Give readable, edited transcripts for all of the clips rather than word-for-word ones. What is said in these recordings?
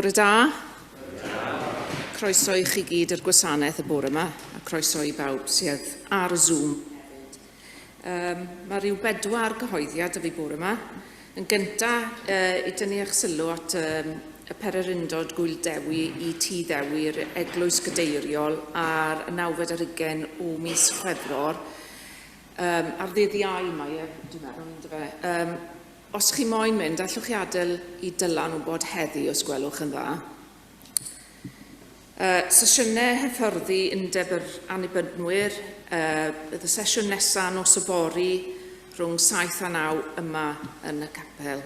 Bore da. Croeso i chi gyd i'r gwasanaeth y bore yma, a croeso i bawb sydd ar Zoom. Mae rhyw bedwar gyhoeddiad y fi bore yma. Yn gyntaf, i dynnu eich sylw at y pererindod Gwyl Dewi i Tŷ Ddewi'r Eglwys Gadeiriol ar y nawfed ar hugain o mis Chwefror. Ar ddydd Iau mae e, dwi'n meddwl, yndyfe. Os chi moyn mynd, allwch chi adael i Dylan wybod heddi os gwelwch yn dda. Sesiynau hyfforddi Undeb yr Annibynwyr. Bydd y sesiwn nesaf nos yfory rhwng 7 a 9 yma yn y capel.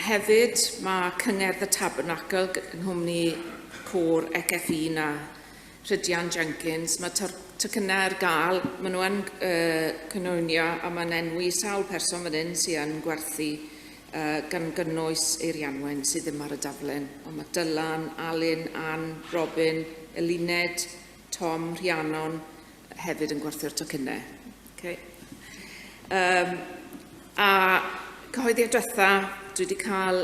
Hefyd, mae Cyngerdd y Tabernacl yng nghwmni côr ECF1 a Rhydian Jenkins. Mae tocynnau ar gael, maen nhw yn cynllunio a mae'n enwi sawl person fan hyn sydd yn gwerthu gan gynnwys Eirianwen sydd ddim ar y daflen. Ond mae Dylan, Alun, Ann, Robin, Eluned, Tom, Rhiannon hefyd yn gwerthu'r tocynnau. Okay. A cyhoeddiad diwetha, dwi wedi cael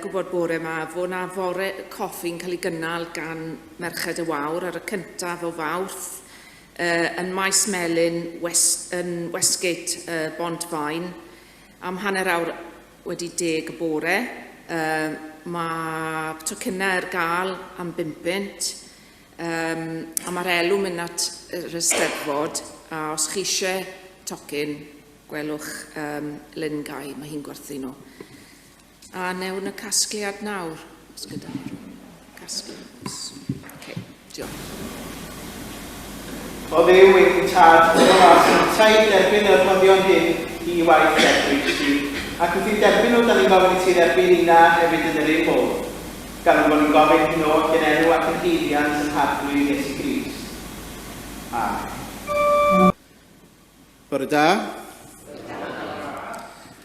gwybod bore yma fod na fore coffi'n cael ei gynnal gan Merched y Wawr ar y cyntaf o Fawrth yn Maes Melin West, yn Westgate, Bont Faen, am hanner awr wedi 10 y bore. Mae tocynnau ar gael am 5 bunt. A mae'r elw mynd at yr Eisteddfod, a os chi eisiau tocyn, gwelwch Lynn Guy, mae hi'n gwerthu nhw. A newn y casgliad nawr, os gyda ni rhywun. Casgliad. Okay, diolch. O Dduw ein Tad, dyma was yntau derbyn y rhoddion hyn i waith d'eglwys di, ac wrth eu derbyn nhw, da ni'n gofyn i ti dderbyn nina hefyd yn yr un modd. Gan ein bod ni'n gofyn hyn oll yn enw ac yn haeddiant ein Harglwydd Iesu Grist. Amen. Bore da.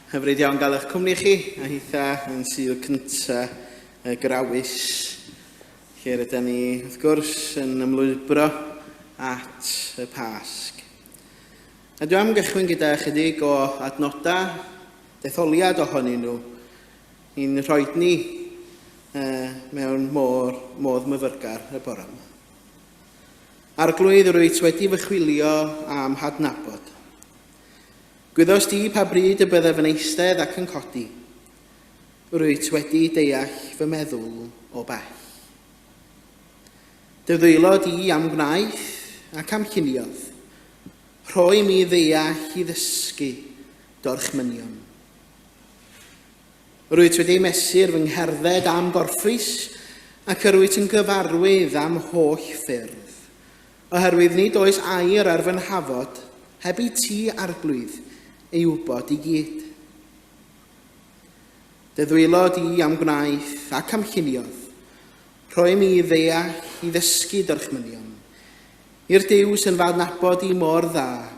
Hyfryd iawn gael eich cwmni chi, a hitha yn Sul cynta y Grawys, lle rydyn ni, wrth gwrs, yn ymlwybro at y Pasg. A dwi am gychwyn gyda chydig o adnodau, detholiad ohonyn nhw, I'n rhoi ni mewn môr, modd myfyrgar y bore yma. Arglwydd, rwyt wedi fy chwilio am hadnabod. Gwyddost di pa bryd y byddaf yn eistedd ac yn codi. Rwyt wedi deall fy meddwl o bell. Dy ddwylo di am gwnaeth ac am lluniodd. Rhoi mi ddeall i ddysgu d'orchmynion. Rwyt wedi mesur fy ngherdded a'm gorffwys, ac yr wyt yn gyfarwydd â'm holl ffyrdd. Oherwydd nid oes air ar fy nhafod heb i ti, Arglwydd, ei wybod i gyd. Dy ddwylo di a'm gwnaeth ac a'm lluniodd, rhoi mi ddeall i ddysgu d'orchmynion. I'r Duw sy'n fy adnabod i mor dda,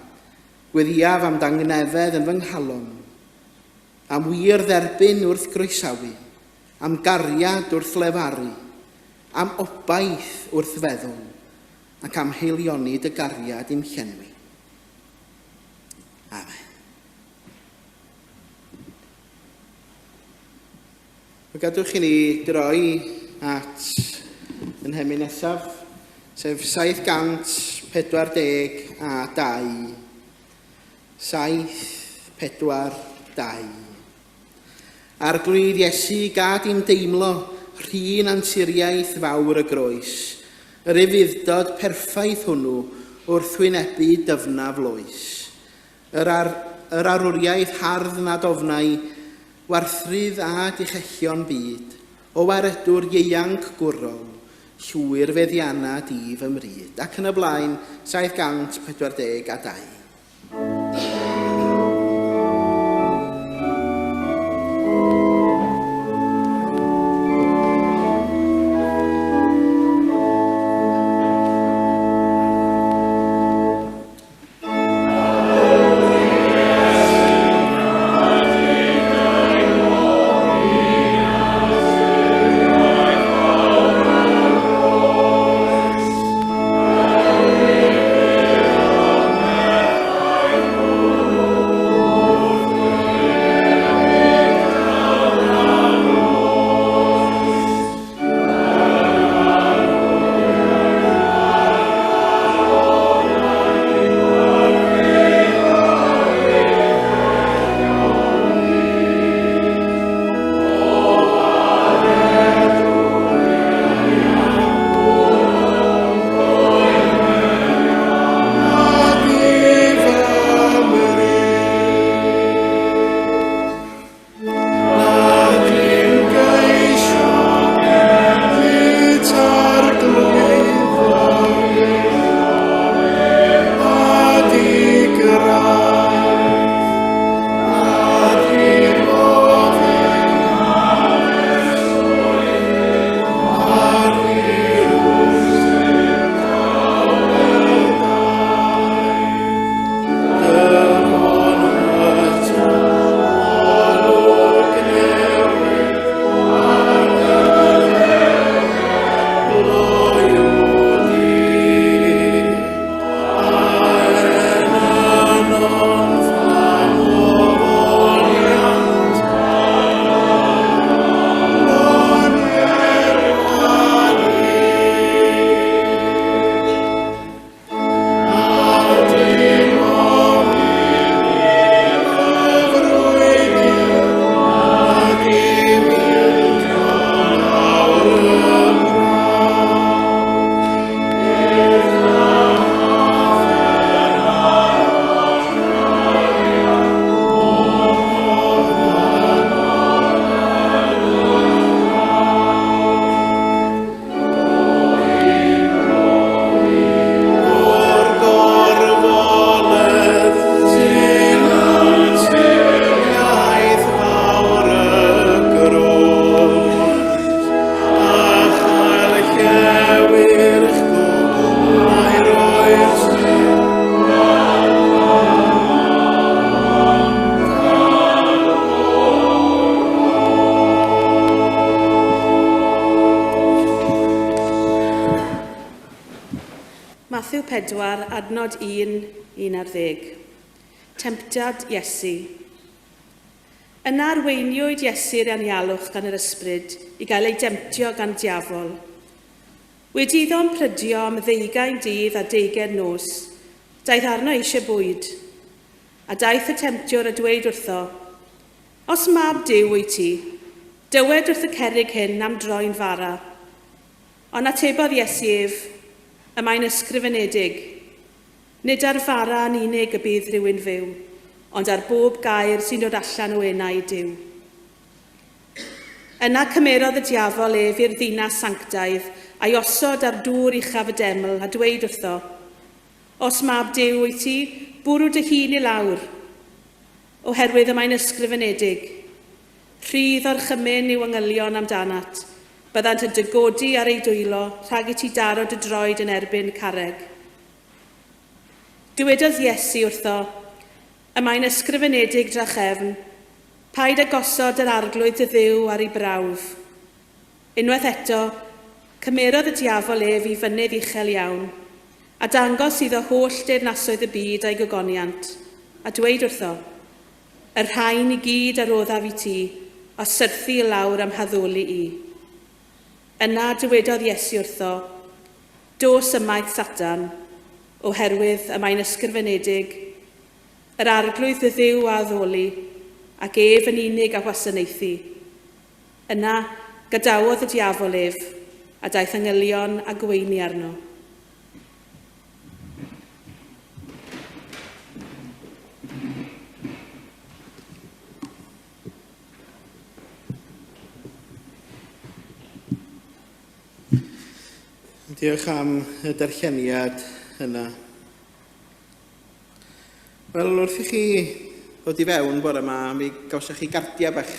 gweddïaf am dangnefedd yn fy nghalon, am wir dderbyn wrth groesawu, am gariad wrth lefaru, am obaith wrth feddwl, ac am haelioni dy gariad i'm llenwi. Amen. Gadwch i ni droi at yn hemyn nesaf, sef 742. 742. Arglwydd Iesu, gad i'm deimlo rhin anturiaeth fawr y groes, yr ufudd-dod perffaith hwnnw wrth wynebu dyfnaf loes. Yr, ar, yr arwriaeth hardd nad ofnai warthrudd a dichellion byd, o waredwr ieuanc gwrol, llwyr feddianna di fy mryd. Ac yn y blaen, 742. Mathew 4, adnod 1, 11. Temtiad Iesu. Yna arweiniwyd Iesu'r anialwch gan yr ysbryd i gael ei demtio gan diafol. Wedi iddo ymprydio am ddeugain dydd a deugain nos, daeth arno eisiau bwyd. A daeth y temtiwr a dweud wrtho, Os mab Duw wyt ti, dywed wrth y cerrig hyn am droi'n fara. Ond atebodd Iesu ef, y mae'n ysgrifenedig, Nid ar fara yn unig y bydd rhywun fyw, ond ar bob gair sy'n dod allan o enau Duw. Yna cymerodd y diafol ef i'r ddinas sanctaidd, a'i osod ar dŵr uchaf y deml, a dweud wrtho, Os mab Duw wyt ti, bwrw dy hun i lawr, oherwydd y mae'n ysgrifenedig. Rhydd orchymyn yw angylion amdanat, byddant yn dy godi ar eu dwylo rhag i ti daro dy droed yn erbyn carreg. Dywedodd Iesu wrtho, Y mae'n ysgrifenedig drachefn, paid â gosod yr arglwydd dy Dduw ar ei brawf. Unwaith eto, cymerodd y diafol ef i fynydd uchel iawn, a dangos iddo holl deyrnasoedd y byd a'i gogoniant, a dweud wrtho, Y rhain i gyd a roddaf i ti, a syrthi i lawr am haddoli i. Yna dywedodd Iesu wrtho, Dos ymaith, Satan, oherwydd y mae'n ysgrifenedig, Yr arglwydd dy Dduw a addoli, ac ef yn unig a wasanaethu. Yna, gadawodd y diafol ef, a daeth angylion a gweini arno. Diolch am y darlleniad yna. Wel, wrth i chi ddod i fewn bore yma, mi gawsoch chi gardiau bach.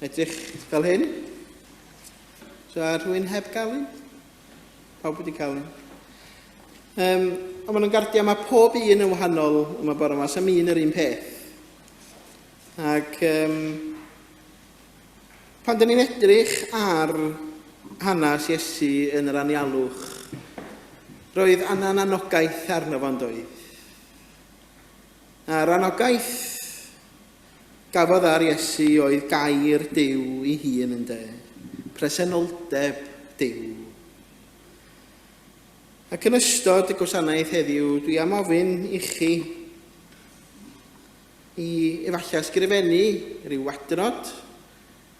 Edrych fel hyn. So, a rhywun heb gael un? Pawb wedi cael un. Ond maen nhw'n gardiau, mae pob un yn wahanol yma bore yma, sa'm un yr un peth. Ac pan dyn ni'n edrych ar hanes Iesu yn yr anialwch, roedd angen anogaeth arno fo'n doedd. A'r anogaeth gafodd ar Iesu oedd gair Duw ei hun ynde, presenoldeb Duw. Ac yn ystod y gwasanaeth heddiw, dwi am ofyn i chi i efallai ysgrifennu rhyw adnod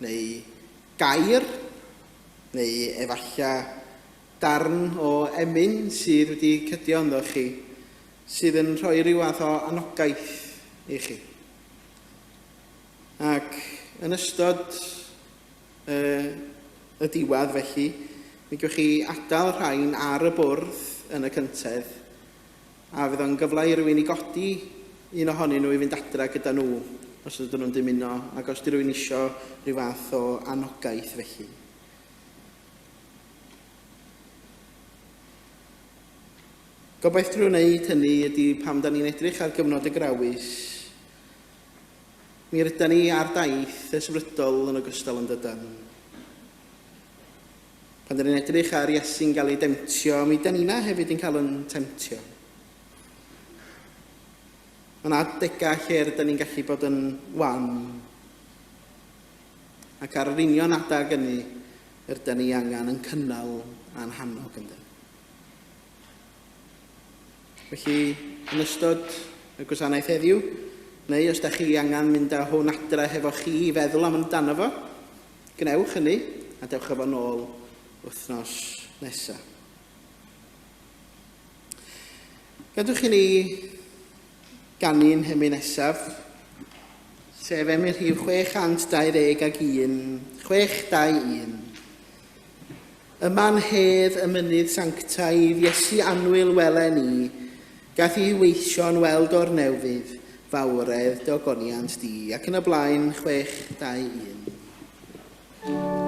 neu gair neu efallai darn o emyn sydd wedi cydio ynddo chi sydd yn rhoi rhyw fath o anogaeth i chi. Ac yn ystod y diwedd felly, mi gewch chi adael rhain ar y bwrdd yn y cyntedd, a fydd o'n gyfle i rywun i godi un ohonyn nhw i fynd adra gyda nhw, os ydyn nhw'n dymuno, ac os di rywun isio rhyw fath o anogaeth felly. Gobaith drwy wneud hynny ydy pam da ni'n edrych ar gyfnod y grawys, mi rydan ni ar daith ysbrydol yn ogystal yn dydan. Pan da ni'n edrych ar Iesu'n cael ei demtio, mi da ni'na hefyd yn cael yn temtio. Mae yna adegau lle rydyn ni'n gallu bod yn wan. Ac ar yr union adag ynny, rydyn ni angen yn cynnal a'n hannog ynddo. Felly, yn ystod y gwasanaeth heddiw, neu os da chi angen mynd â hwn adre hefo chi i feddwl amdano fo, gwnewch hynny a dewch efo nôl wythnos nesaf. Gadwch i ni ganu'n hymyn nesaf, sef emyn rhif 621, 621. Yma'n hedd y mynydd sanctaidd, Iesu annwyl wele ni, Gath i weision weld o'r newfydd, Fawredd dy ogoniant di. Ac yn y blaen, 6, 2, 1.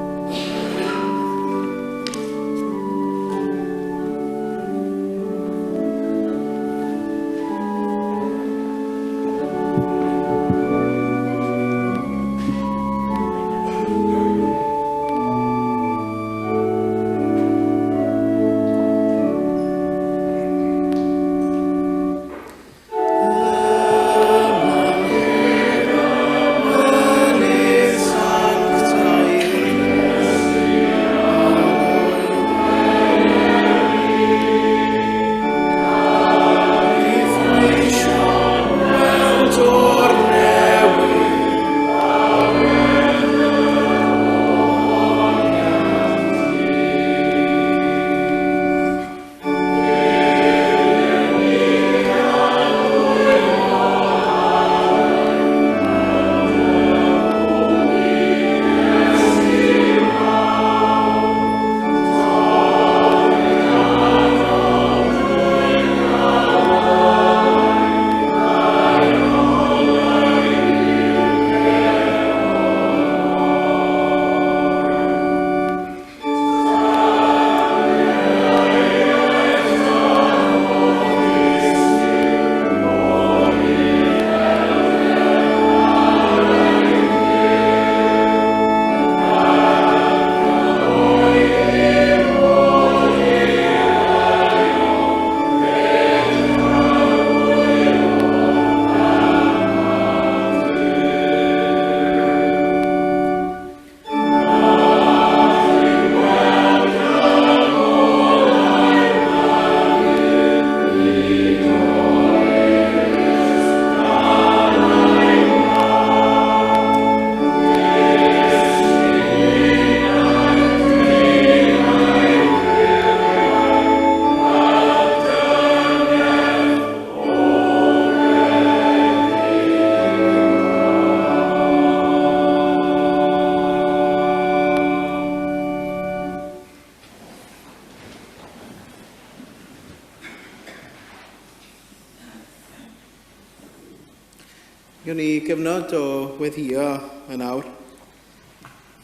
Gawn ni gyfnod o weddïo yn awr,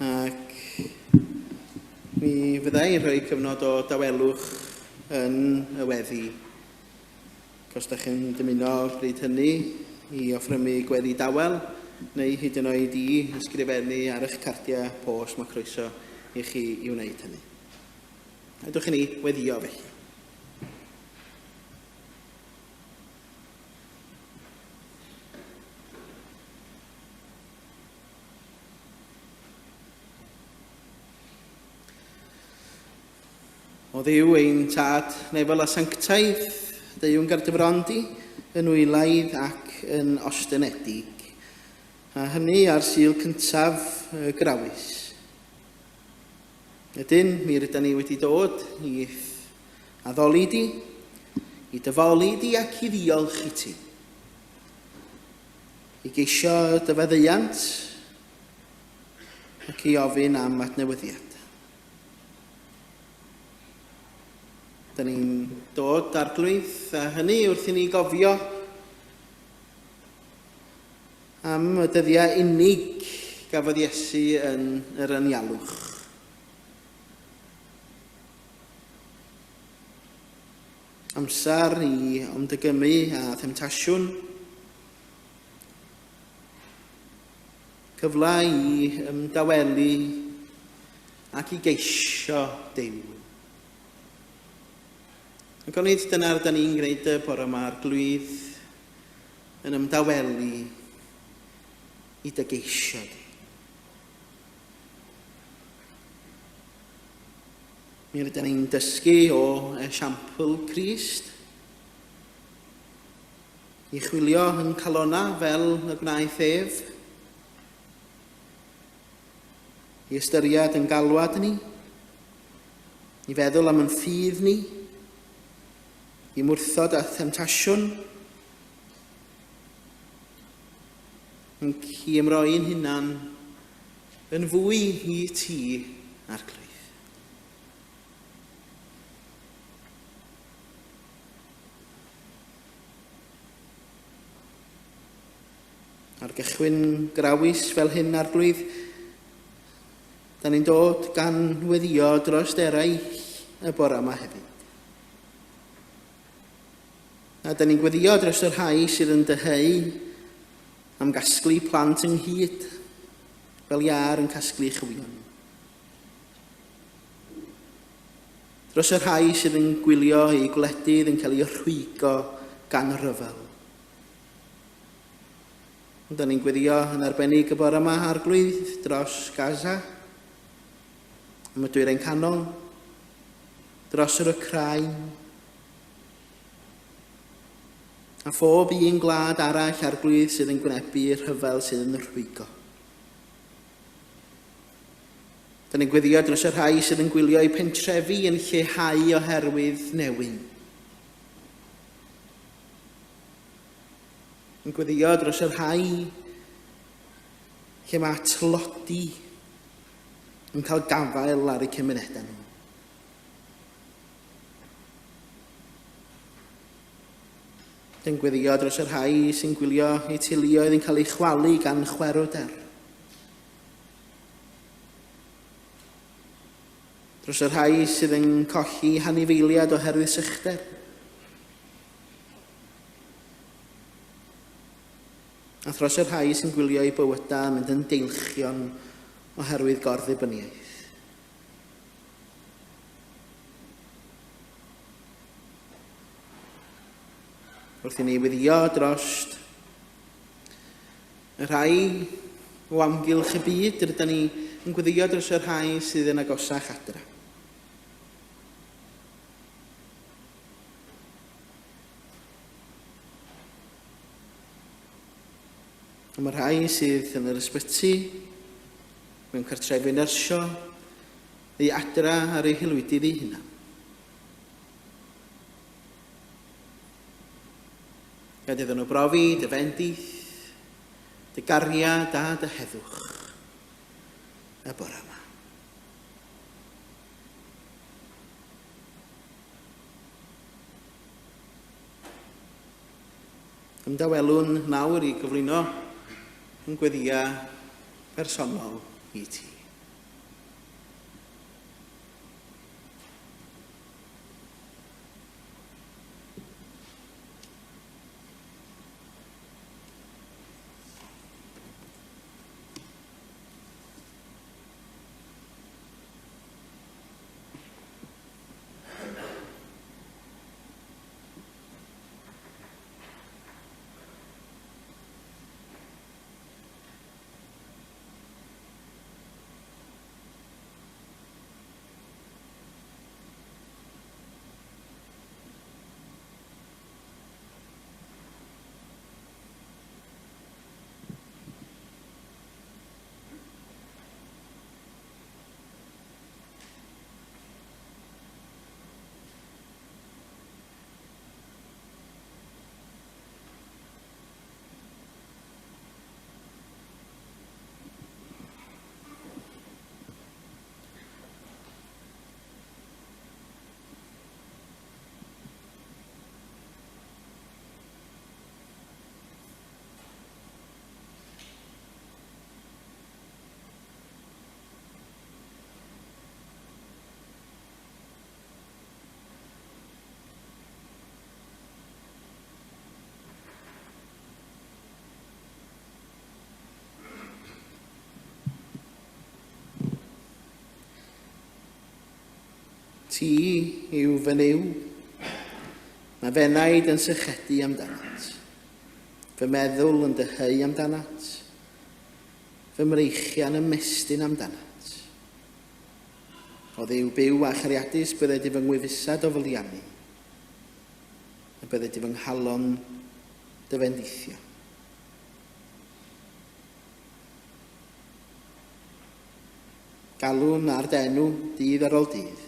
ac mi fydda i'n rhoi cyfnod o dawelwch yn y weddi. Ac os da chi'n dymuno bryd hynny i offrymu gweddi dawel, neu hyd yn oed i ysgrifennu ar eich cardiau post, mae croeso i chi i wneud hynny. Ydwch i ni weddïo felly. O Dduw ein Tad nefol a sanctaidd, deuwn ger dy fron di, yn wylaidd ac yn ostynedig, a hynny ar Sul cyntaf y Grawys. Ydyn, mi rydan ni wedi dod i'th addoli di, i dy foli di ac i ddiolch i ti. I geisio dy faddeuant ac i ofyn am adnewyddiad. Da ni'n dod, Arglwydd, a hynny wrth i ni gofio Am y dyddiau unig gafodd Iesu yn yr anialwch. Amser i ymddygymu â themtasiwn. Cyfle i ymdawelu ac i geisio Duw. Ac onid dyna'r da ni'n gwneud y bore yma, Arglwydd, yn ymdawelu i dy geisio di. Mi rydyn ni'n dysgu o esiampl Crist i chwilio yn calona fel y gwnaeth ef, i ystyried yn galwad ni, i feddwl am yn ffydd ni, i wrthod â themtasiwn, ac i ymroi'n hunan yn fwy i ti, Arglwydd. Ar gychwyn grawys fel hyn, Arglwydd, da ni'n dod gan weddio dros eraill y bore yma hefyd. A da ni'n gweddio dros y rhai sydd yn dyheu am gasglu plant ynghyd, fel iâr yn casglu chywion. Dros y rhai sydd yn gwylio eu gwledydd yn cael eu rhwygo gan ryfel. Ond da ni'n gweddio yn arbennig y bore yma, Arglwydd, dros Gaza, am y Dwyrain Canol, dros yr Wcráin, a phob un gwlad arall Arglwydd sydd yn gwynebu rhyfel sydd yn rhwygo. Da ni'n gweddio dros y rhai sydd yn gwylio eu pentrefi yn lleihau oherwydd newyn. Yn gweddio dros y rhai lle mae tlodi yn cael gafael ar eu cymunedau nhw. Yn gweddio dros y rhai sy'n gwylio eu teuluoedd yn cael eu chwalu gan chwerwder. Dros y rhai sydd yn colli hanifeiliad oherwydd sychder. A thros y rhai sy'n gwylio eu bywydau yn mynd yn deilchion oherwydd gorddibyniaeth. Wrth i ni wyddio dros y rhai o amgylch y byd, rydyn ni yn gweddio dros y rhai sydd yn agosach adra. Am y rhai sydd yn yr ysbyty, mewn cartrefi nyrsio, neu adra ar eu haelwydydd eu hunain. Gad iddyn nhw brofi dy fendith, dy gariad a dy heddwch y bore yma. Ymdawelwn nawr i gyflwyno yn gweddia personol i ti. Ti yw fy Nuw. Mae f'enaid yn sychedu amdanat. Fy meddwl yn dyheu amdanat. Fy mreichiau'n ymestyn amdanat. O Dduw byw a chariadus, bydde di fy ngwyfusad o foliannu, a bydde di fy nghalon dy fendithio. Galwn ar dy enw dydd ar ôl dydd,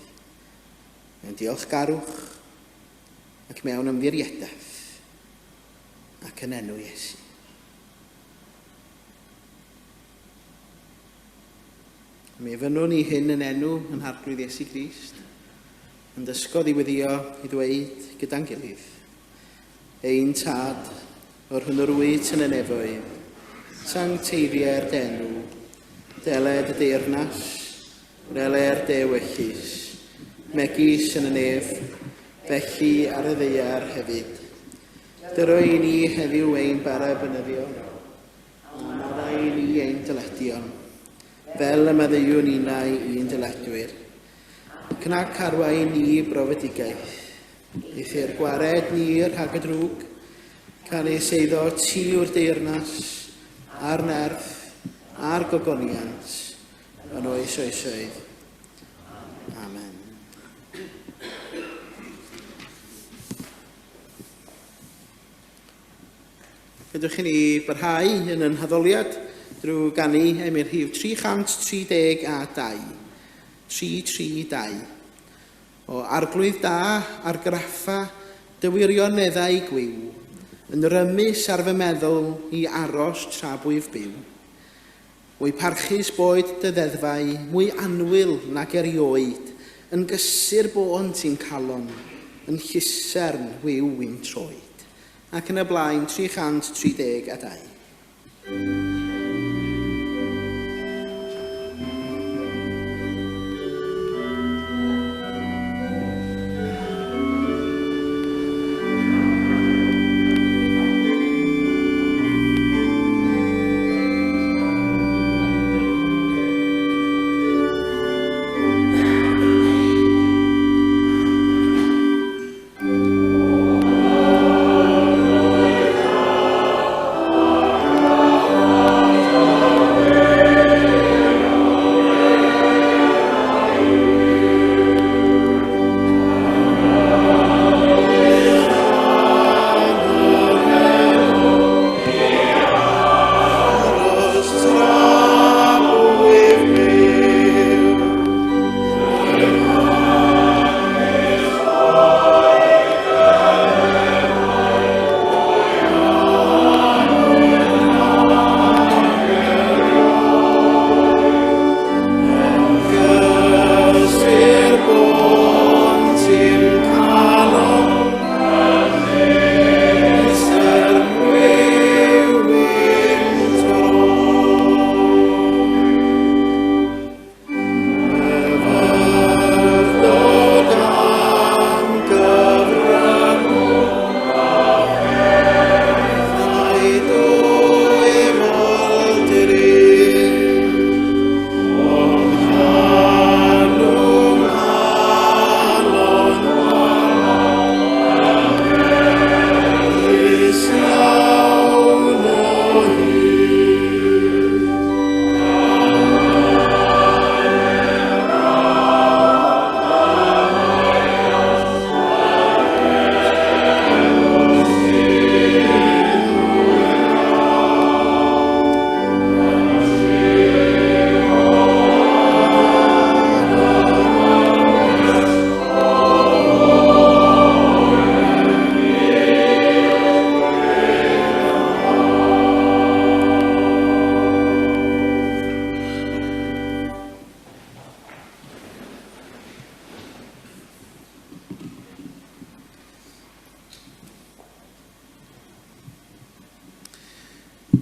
mewn diolchgarwch ac mewn ymddiriedaeth, ac yn enw Iesu. Mi fynnwn ni hyn yn enw yn Harglwydd Iesu Grist, yn dysgodd i weddio i ddweud gyda'n gilydd, Ein Tad, o'r hwn yr wyt yn y nefoedd, sancteiddier d'enw, deled y deyrnas, wneler dy ewyllys, megis yn y nef, felly ar y ddaear hefyd. Dyro i ni heddiw ein bara bynyddion, a maddau i ni ein dyledion, fel y maddeuwn ninnau i'n dyledwyr. Ac nac arwain ni i brofedigaeth, Eithr gwared ni rhag y drwg, canys eiddo ti yw'r deyrnas, a'r nerth, a'r gogoniant, yn oes oesoedd. Amen. Gadewch i ni barhau yn yn haddoliad drwy ganu emyn rhif 332. 332. O Arglwydd da, argraffa dy wirioneddau gwiw, yn rymus ar fy meddwl i aros tra bwyf byw. Mwy parchus boed dy ddeddfau, mwy annwyl nag erioed, yn gysur bônt i'n calon, yn llusern wiw i'm troed. Ac yn y blaen, 332.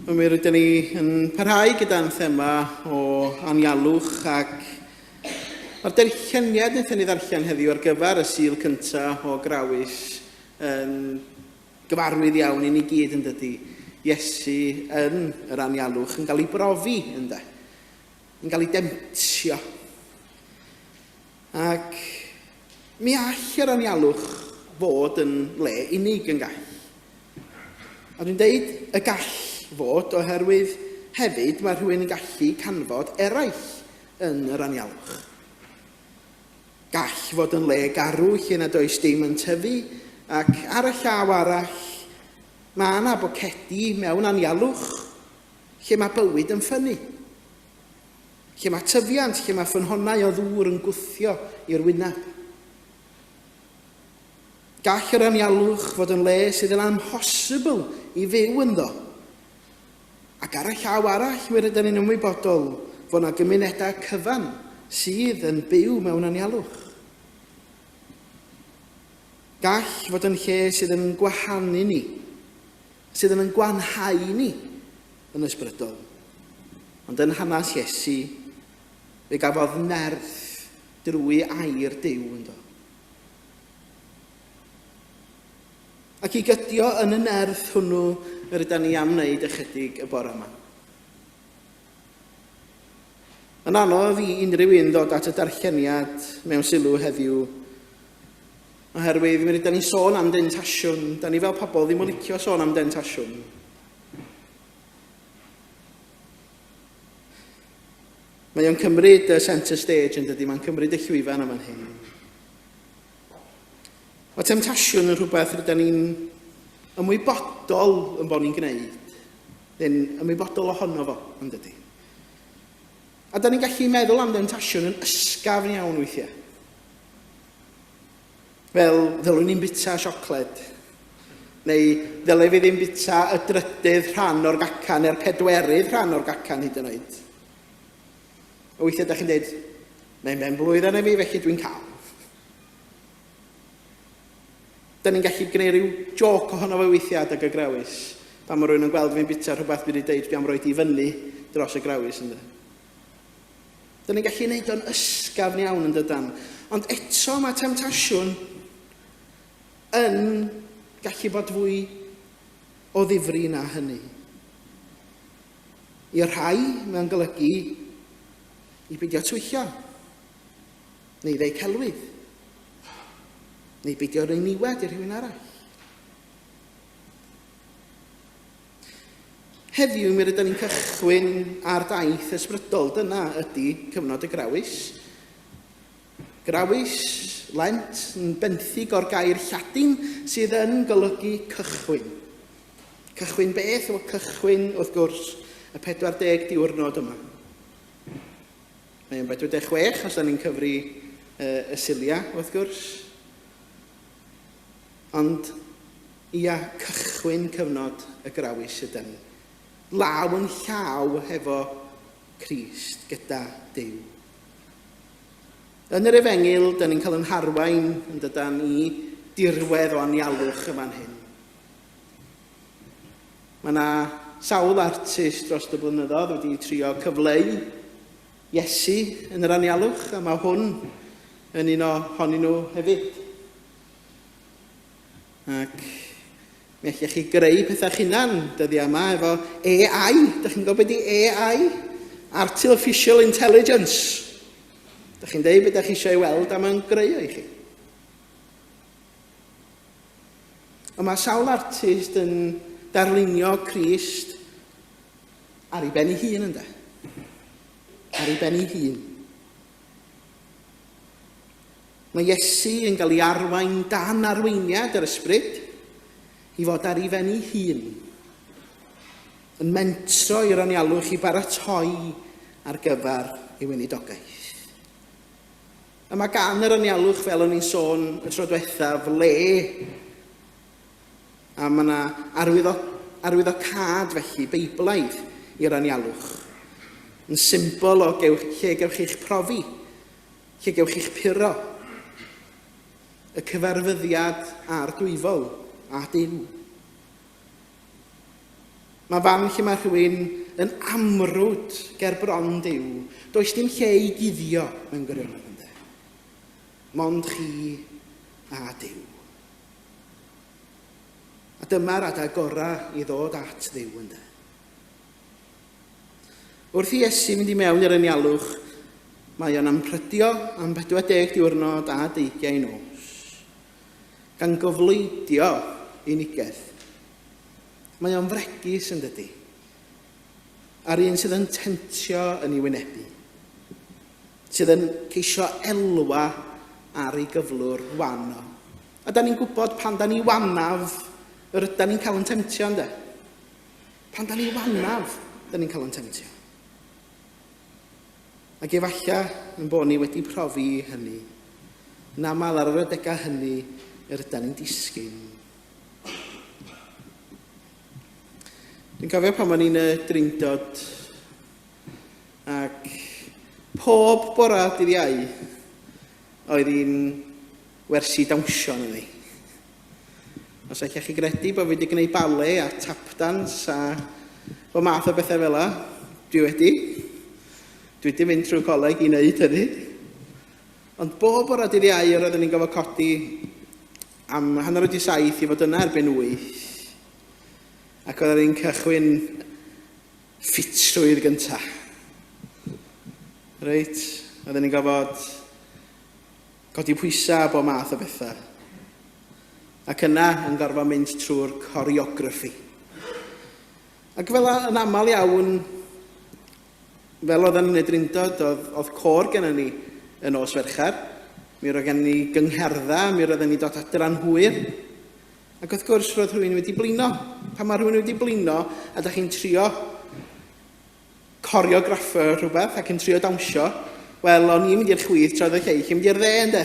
Mi rydyn ni yn parhau gyda'n thema o anialwch ac mae'r derlleniad wnaethon ni ddarllen heddiw ar gyfer y Sul cyntaf o Grawys yn gyfarwydd iawn i ni gyd yn dydy. Iesu yn yr anialwch yn cael ei brofi ynde, yn cael ei demtio. Ac mi all yr anialwch fod yn le unig yn gall. A dwi'n deud y gall fod oherwydd hefyd mae rhywun yn gallu canfod eraill yn yr anialwch. Gall fod yn le garw lle nad oes dim yn tyfu ac ar y llaw arall mae yna bocedi mewn anialwch lle mae bywyd yn ffynnu. Lle mae tyfiant, lle mae ffynhonnau o ddŵr yn gwthio i'r wyneb. Gall yr anialwch fod yn le sydd yn amhosibl i fyw ynddo. Ac ar y llaw arall, mi rydyn ni'n ymwybodol fod yna gymunedau cyfan sydd yn byw mewn anialwch. Gall fod yn lle sydd yn gwahanu ni, sydd yn gwanhau ni yn ysbrydol. Ond yn hanes Iesu, fe gafodd nerth drwy air Duw ynddo. Ac i gydio yn y nerth hwnnw yr yda ni am wneud ychydig y bore yma. Yn anodd i unrhyw un ddod at y darlleniad mewn sylw heddiw, oherwydd mi rydyn ni'n sôn am dentasiwn. Da ni fel pobl ddim yn licio sôn am dentasiwn. Mae o'n cymryd y centre stage yn dydy, mae'n cymryd y llwyfan am fan hyn. Mae temtasiwn yn rhywbeth rydyn ni'n ymwybodol yn bod ni'n gwneud. Neu'n ymwybodol ohono fo, yn dydy. A da ni'n gallu meddwl am demtasiwn yn ysgafn iawn weithiau. Fel, ddylwn i'n bita siocled? Neu ddylai fi ddim bita y drydydd rhan o'r gacan neu'r pedwerydd rhan o'r gacan hyd yn oed? A weithiau da chi'n dweud, mae'n ben blwydd arna fi, felly dwi'n cael. Da ni'n gallu gwneud rhyw joc ohono fo weithiau adeg y grawys. Pan mae rhywun yn gweld fi'n bita rhywbeth dwi wedi deud dwi am roed i fyny dros y grawys ynddo. Da ni'n gallu gwneud o'n ysgafn iawn yn dydan. Ond eto mae temtasiwn yn gallu bod fwy o ddifri na hynny. I'r rhai, mae'n golygu i beidio twyllo, neu ddeu celwydd, neu beidio rhoi niwed i rhywun arall. Heddiw mi rydyn ni'n cychwyn ar daith ysbrydol. Dyna ydy cyfnod y Grawys. Grawys, Lent, yn benthyg o'r gair Lladin sydd yn golygu cychwyn. Cychwyn beth? Wel, cychwyn, wrth gwrs, y 40 diwrnod yma. Mae'n 46 os da ni'n cyfri y Suliau, wrth gwrs. Ond, ia, cychwyn cyfnod y grawys ydan ni. Law yn llaw hefo Crist, gyda Duw. Yn yr Efengyl, da ni'n cael yn harwain yn dydan i dirwedd o anialwch y fan hyn. Mae yna sawl artist dros y blynyddoedd wedi trio cyfleu Iesu yn yr anialwch, a mae hwn yn un ohonyn nhw hefyd. Ac mi allech chi greu pethau'ch hunan dyddiau yma efo AI. Dych chi'n gwybod beth ydy AI? Artificial Intelligence. Dych chi'n deud beth ydych chi eisiau ei weld a mae'n greu o i chi. Ond mae sawl artist yn darlunio Crist ar ei ben ei hun ynde. Ar ei ben ei hun. Mae Iesu yn cael ei arwain dan arweiniad yr ysbryd i fod ar ei ben ei hun. Yn mentro i'r anialwch i baratoi ar gyfer ei weinidogaeth. A mae gan yr anialwch, fel o'n i'n sôn y tro diwethaf, le. A mae yna arwyddo, arwyddocâd felly, Beiblaidd, i'r anialwch. Yn symbol o gewch, lle gewch chi'ch profi, lle gewch chi'ch puro. Y cyfarfyddiad a'r dwyfol, a Duw. Mae fan lle mae rhywun yn amrwd ger bron Duw. Does dim lle i guddio mewn gwirionedd ynde. Mond chi a Duw. A dyma'r adeg gorau i ddod at Dduw ynde. Wrth i Iesu fynd i mewn i'r anialwch, mae o'n amprydio am 40 diwrnod a deigiau nos, gan gofleidio unigedd. Mae o'n fregus yn dydy, a'r un sydd yn temtio yn ei wynebu, sydd yn ceisio elwa ar ei gyflwr wan o. A da ni'n gwybod pan da ni wanaf, yr yda ni'n cael yn temtio, ynddo? Pan da ni wanaf, da ni'n cael yn temtio. Ac efallai yn bod ni wedi profi hynny. Yn aml ar yr adegau hynny yr yda ni'n disgyn. Dwi'n cofio pan o'n i'n y Drindod ac pob bora dydd Iau oedd hi'n wersi dawnsio yn ni. Os allech chi gredu bod fi wedi gwneud ballet a tap dance a bob math o bethau fel la, dwi wedi. Dwi wedi mynd trwy coleg i wneud hynny. Ond bob bore dydd Iau yr oeddwn i'n gofod codi am 7:30 i fod yna erbyn 8. Ac oeddwn i'n cychwyn ffitrwydd gyntaf. Reit, oeddwn i'n gofod Codi pwysau a bob math o bethau. Ac yna yn gorfod mynd trwy'r choreography. Ac fel yn aml iawn, fel oedd yn y Drindod, oedd, oedd côr gennym ni yn nos Fercher. Mi roedd gennym ni gyngherddau, mi roedden ni dod adra'n hwyr. Ac wrth gwrs, roedd rhywun wedi blino. Pan mae rhywun wedi blino, a da chi'n trio coreograffer rhywbeth ac yn trio dawnsio, wel, o'n i'n mynd i'r chwith tra oedd y lleill yn mynd i'r dde, ynde?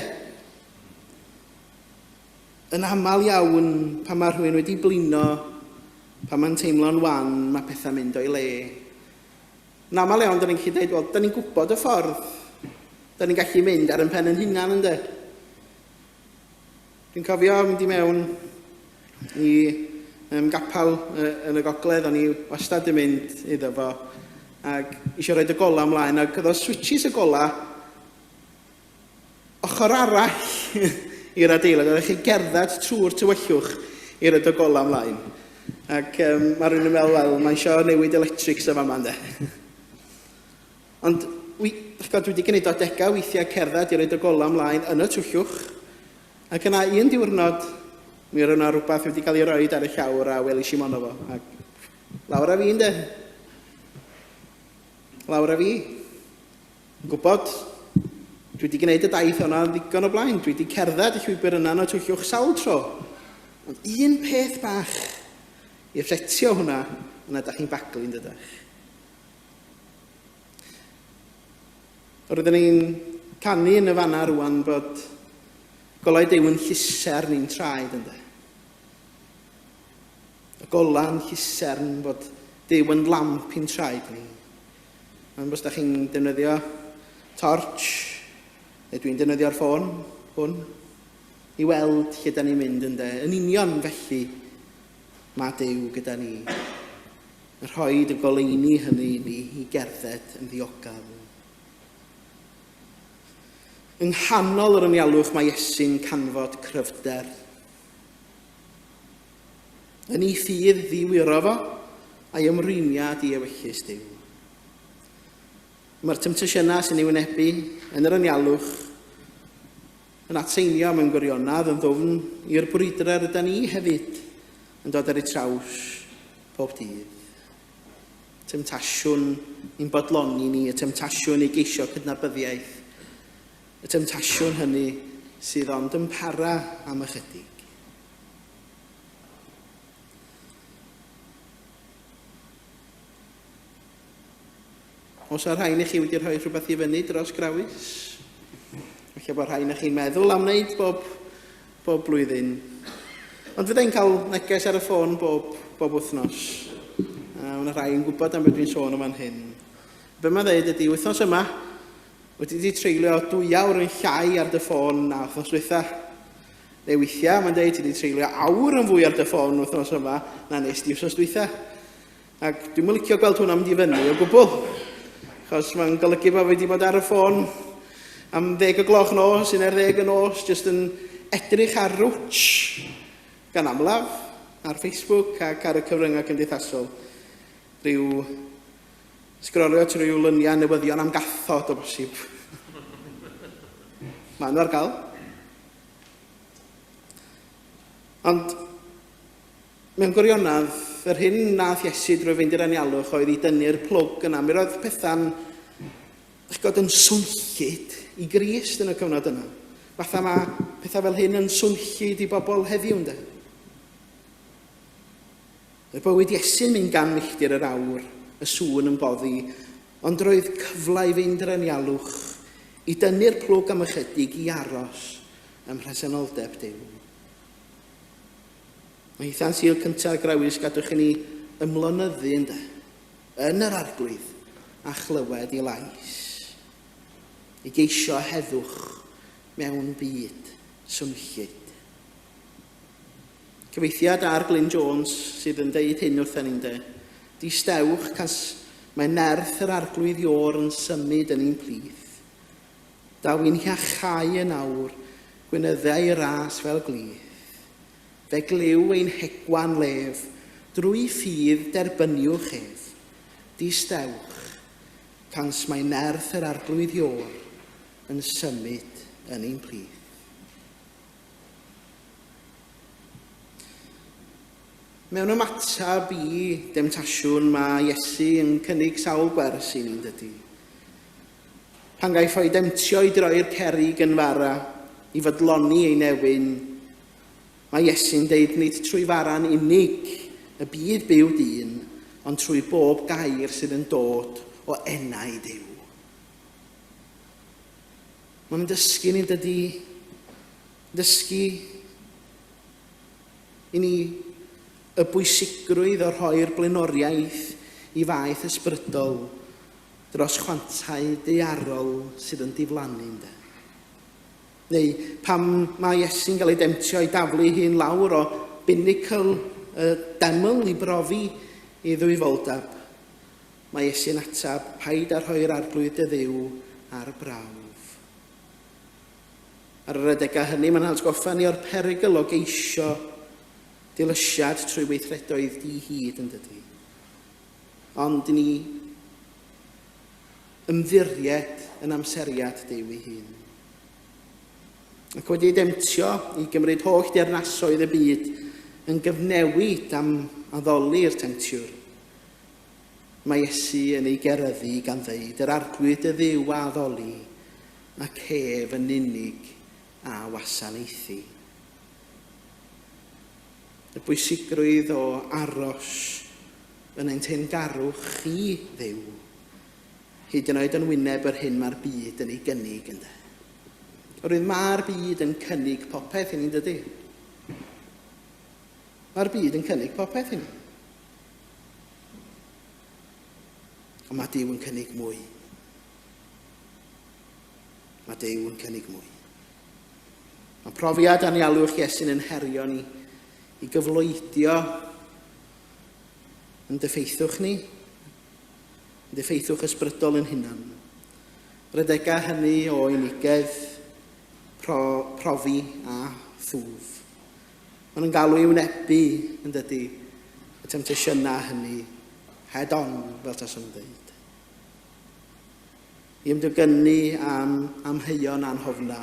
Yn aml iawn, pan mae rhywun wedi blino, pan mae'n teimlo'n wan, mae pethau'n mynd o'i le. Yn aml iawn, da ni'n gallu dweud, wel, da ni'n gwybod y ffordd. Da ni'n gallu mynd ar yn pen yn hunan, ynde? Dwi'n cofio mynd i mewn i um, gapel uh, yn y gogledd, o'n i wastad yn mynd iddo fo, ac eisiau rhoi y gola ymlaen, ac oedd o switches y gola ochr arall i'r adeilad, oedd chi gerdded trwy'r tywyllwch i roed y gola ymlaen. Ac um, mae rhywun yn meddwl, wel, mae eisiau newid electrics yma yma, ynddo. Ond, wi, dych gwybod, dwi wedi gwneud o degau weithiau cerdded i roed y golau ymlaen yn y twllwch. Ac yna un diwrnod, mi roedd yna rhywbeth wedi cael ei roed ar y llawr a welis i mono fo. Ac lawr a fi, ynddo. Lawr a fi. Yn gwybod, dwi wedi gwneud y daith yna ddigon o blaen. Dwi wedi cerdded y llwybr yna yn y twllwch sawl tro. Ond un peth bach i rhetio hwnna, yna da chi'n baglu yn dydach. Roedden ni'n canu yn y fanna rwan bod golau Duw yn llusern ni'n traed ynddo. Y golau'n llusern bod Duw yn lamp i'n traed ni. Mae'n bos da chi'n defnyddio torch, neu dwi'n defnyddio'r ffôn hwn, i weld lle da ni'n mynd ynddo. Yn union felly mae Duw gyda ni. Yn rhoi y goleuni hynny i ni i gerdded yn ddiogel. Yng nghanol yr anialwch mae Iesu'n canfod cryfder. Yn ei ffydd ddiwyro fo a'i ymrwymiad i ewyllys Duw. Mae'r temtasiynau sy'n ei wynebu yn yr anialwch yn atseinio mewn gwirionedd yn ddwfn i'r brwydrau rydan ni hefyd yn dod ar eu traws pob dydd. Temtasiwn i'n bodloni ni, y temtasiwn i geisio cydnabyddiaeth, y temtasiwn hynny sydd ond yn para am ychydig. Os yna rhain i chi wedi rhoi rhywbeth i fyny dros grawys, falle bod rhain i chi'n meddwl am wneud bob, bob blwyddyn. Ond fydda i'n cael neges ar y ffôn bob, bob wythnos. A mae rhai yn gwybod am beth dwi'n sôn am fan hyn. Be mae'n dweud ydy, wythnos yma, wedi di treulio dwy awr yn llai ar dy ffôn na wythnos dwytha. Neu weithiau, mae'n dweud, ti wedi treulio awr yn fwy ar dy ffôn wythnos yma na nes di wythnos dwytha. Ac dwi'm yn licio gweld hwnna'n mynd i fyny o gwbl, achos mae'n golygu bod fi wedi bod ar y ffôn am ddeg o gloch nos, 11 y nos, jyst yn edrych ar rwtsh gan amlaf, ar Facebook ac ar y cyfryngau cymdeithasol. Rhyw sgrolio trwy ryw lyniau newyddion am gathod o bosib. Maen nhw ar gael. Ond Mewn gwirionedd, yr hyn wnaeth Iesu drwy fynd i'r anialwch oedd i dynnu'r plwg yna. Mi roedd pethau'n eich gwybod, yn swnllyd i Grist yn y cyfnod yna. Fatha mae pethau fel hyn yn swnllyd i bobl heddiw, ynddo. Roedd bywyd Iesu'n mynd gan milltir yr awr, y sŵn yn boddi, ond roedd cyfle i fynd i'r anialwch, i dynnu'r plwg am ychydig, i aros ym mhresenoldeb Duw. Mae hitha'n Sul cyntaf Grawys, gadwch i ni ymlonyddu ynde, yn yr Arglwydd a chlywed ei lais, i geisio heddwch mewn byd swnllyd. Cyfeithiad ar Glyn Jones sydd yn deud hyn wrthyn ni ynde. Distewch, cas mae nerth yr Arglwydd Iôr yn symud yn ein plith. Daw i'n hiachau yn awr, gwynydde ei ras fel glith. Fe glyw ein hegwan lef, drwy ffydd derbyniwch ef. Distewch, cans mae nerth yr Arglwydd Iôr yn symud yn ein plith. Mewn ymateb i demtasiwn, mae Iesu yn cynnig sawl gwers i ni'n dydy. Pan gaiff o'i demtio i droi'r cerrig yn fara, i fodloni ei newyn, mae Iesu'n deud nid trwy fara'n unig y bydd byw dyn, ond trwy bob gair sydd yn dod o enau Duw. Mae'n dysgu ni, dydy, dysgu i ni y bwysigrwydd o rhoi'r blaenoriaeth i faeth ysbrydol dros chwantau daearol sydd yn diflannu, ynde? Neu pam mae Iesu'n cael ei demtio i daflu ei hun lawr o binicl y deml i brofi ei ddwyfoldeb, mae Iesu'n ateb, paid â rhoi'r Arglwydd dy Dduw ar brawf. Ar yr adegau hynny, mae'n atgoffa ni o'r perygl o geisio dilysiad trwy weithredoedd di-hid, yn dydy? Ond ni ymddiried yn amseriad Duw ei hun. Ac wedi ei demtio i gymryd holl deyrnasoedd y byd yn gyfnewid am addoli'r temtiwr, mae Iesu yn ei geryddu gan ddeud, Yr Arglwydd dy Dduw a addoli, ac ef yn unig a wasanaethi. Y bwysigrwydd o aros yn ein teyrngarwch i Dduw, hyd yn oed yn wyneb yr hyn mae'r byd yn ei gynnig, ynde. Oherwydd mae'r byd yn cynnig popeth i ni, dydy? Mae'r byd yn cynnig popeth i ni. Ond mae Duw yn cynnig mwy. Mae Duw yn cynnig mwy. Mae profiad anialwch Iesu'n yn herio ni i gyfloedio yn dyffeithwch ni, yn dyffeithwch ysbrydol yn hunan. Yr adegau hynny o unigedd, pro, profi a thwf. Maen nhw'n galw i wynebu, yn dydy, y temtasiynau hynny, head on, fel taswn yn dweud. I ymdygynnu am amheuon anhofna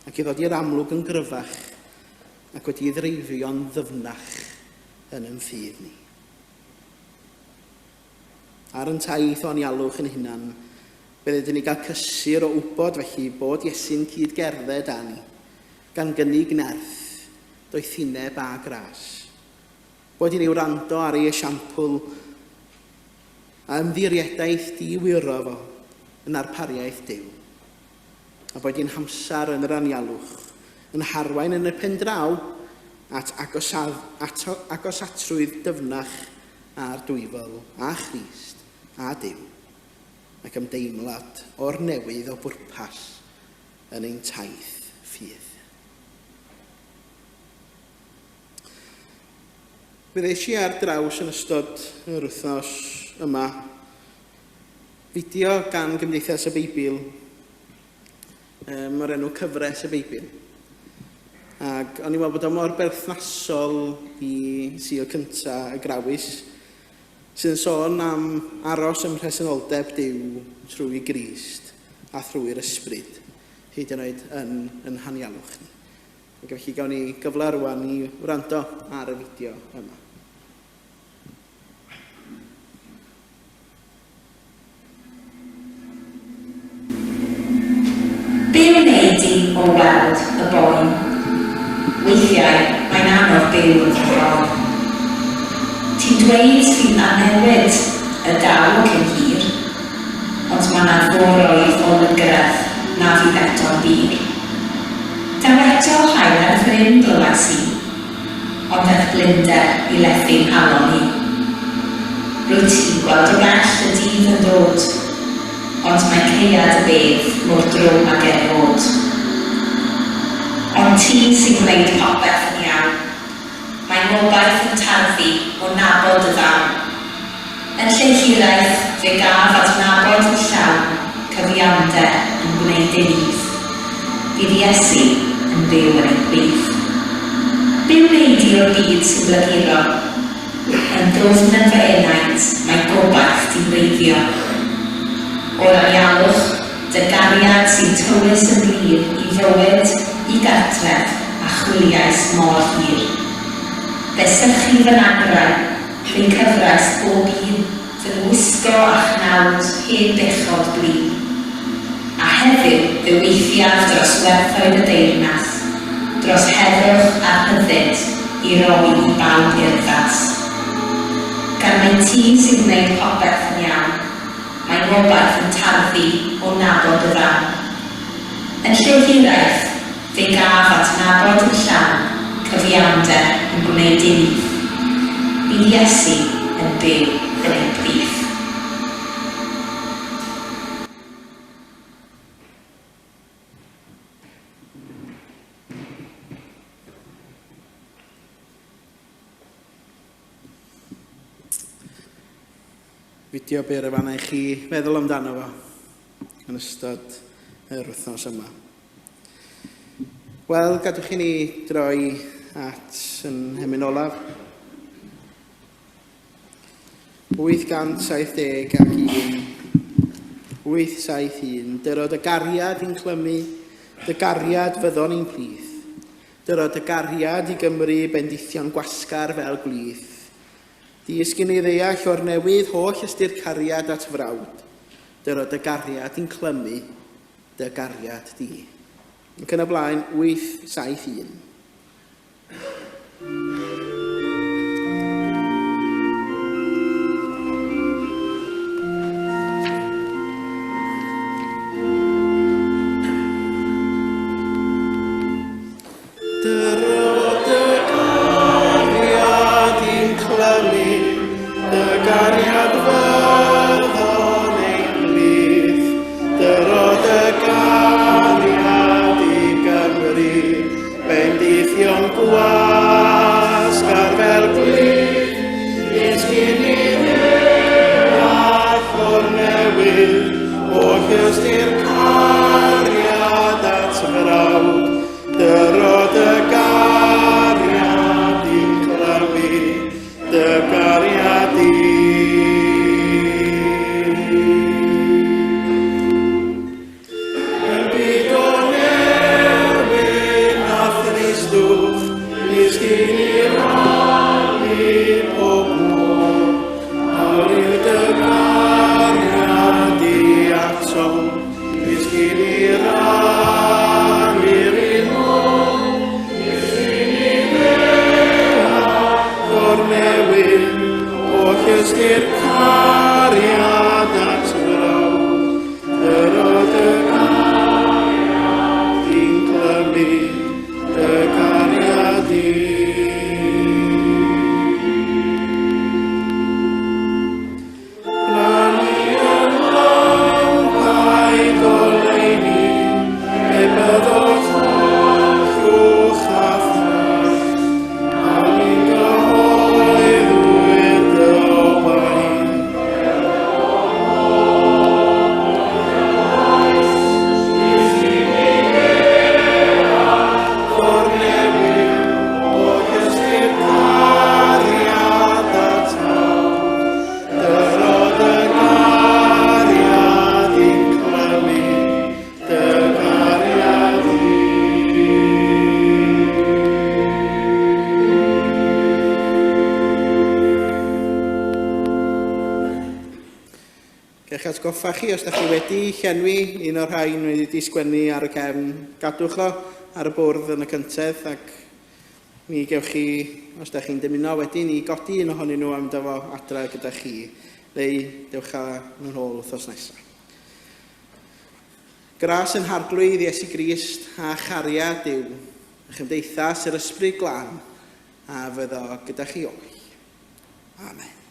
ac i ddod i'r amlwg yn gryfach ac wedi ei ddreifio'n ddyfnach yn yn ffydd ni. Ar yn taith o anialwch yn hunan, fe ddedyn ni gael cysur o wybod felly bod Iesu'n cyd-gerdded â ni, gan gynnig nerth, doethineb a gras. Boed i ni wrando ar ei esiampl a ymddiriedaeth di-wyro fo yn narpariaeth Duw. A boed i'n hamser yn yr anialwch yn harwain yn y pendraw at agosad, at agosatrwydd dyfnach â'r dwyfol, a Christ, a Duw, ac ymdeimlad o'r newydd o bwrpas yn ein taith ffydd. Fe ddes i ar draws yn ystod yr wythnos yma fideo gan Gymdeithas y Beibl o'r enw Cyfres y Beibl. Ac o'n i'n meddwl bod o mor berthnasol i Sul cynta y Grawys, sydd yn sôn am aros ym mhresenoldeb Duw trwy Grist a thrwy'r Ysbryd, hyd yn oed yn yn hanialwch ni. Ac felly gawn ni gyfle rwan i wrando ar y fideo yma. Be wnei di o weld y boen? Weithiau mae'n anodd byw yn fy ffordd. Ti'n dweud fydd 'na newid y daw cyn hir, ond mae 'na foroedd o lygredd na fydd eto'n bur. Daw eto haul ar fryn glywais i, ond daeth blinder i lethu 'nghalon i. Rwyt ti'n gweld o bell y dydd yn dod, ond mae caead y bedd mor drwm ag erioed. Ond ti sy'n gwneud popeth yn iawn. Mae ngobaith yn tarddu o nabod dy ddawn. Yn lle hiraeth, fe gaf adnabod yn llawn cyfiawnder yn gwneud ei nyth. Bydd Iesu yn byw yn ein plith. Be wnei di o'r byd sy'n blaguro? Yn ddwfn yn fy enaid mae gobaith di'n wreiddio. O'r anialwch, dy gariad sy'n tywys yn glir i fywyd, i gartref, a chwiliais mor hir. Fe sychu fy nagrau, fe'i cyfrais bob un, fy ngwisgo â chnawd hen bechod blin. A heddiw fe weithiaf dros werthoedd y deyrnas, dros heddwch a rhyddid i roi i bawb urddas. Gan mai ti sy'n gwneud popeth yn iawn, mae ngobaith yn tarddu o nabod dy ddawn. Yn lle hiraeth, fe gaf adnabod yn llawn cyfiawnder yn gwneud ei nyth. Bydd Iesu yn byw yn ein plith. Fideo byr y fanna i chi feddwl amdano fo yn ystod yr wythnos yma. Wel, gadwch i ni droi at yn hemyn olaf. 871, 871, Dyrod y gariad i'n clymu, dy gariad fyddon i'n plith. Dyrod y gariad i Gymru bendithion gwasgar fel gwlith. Dysg i ni ddeall o'r newydd holl ystyr cariad at frawd. Dyrod dy gariad i'n clymu, dy gariad di. Ac yn y blaen, 871. Dyro dy gariad i'n clymu, dy gariad fyddon ein plith. Dyro dy gariad i Gymru, bendithion. atgoffa chi, os ydych chi wedi llenwi un o'r rhain wedi sgwennu ar y cefn, gadwch o ar y bwrdd yn y cyntedd ac mi gewch chi, os ydych chi'n dymuno wedyn, i godi un ohonyn nhw a mynd â fo adra gyda chi, neu dewch â nhw'n ôl wythnos nesaf. Gras yn Harglwydd Iesu Grist a chariad Duw, a chymdeithas yr Ysbryd Glân, a fyddo gyda chi oll. Amen.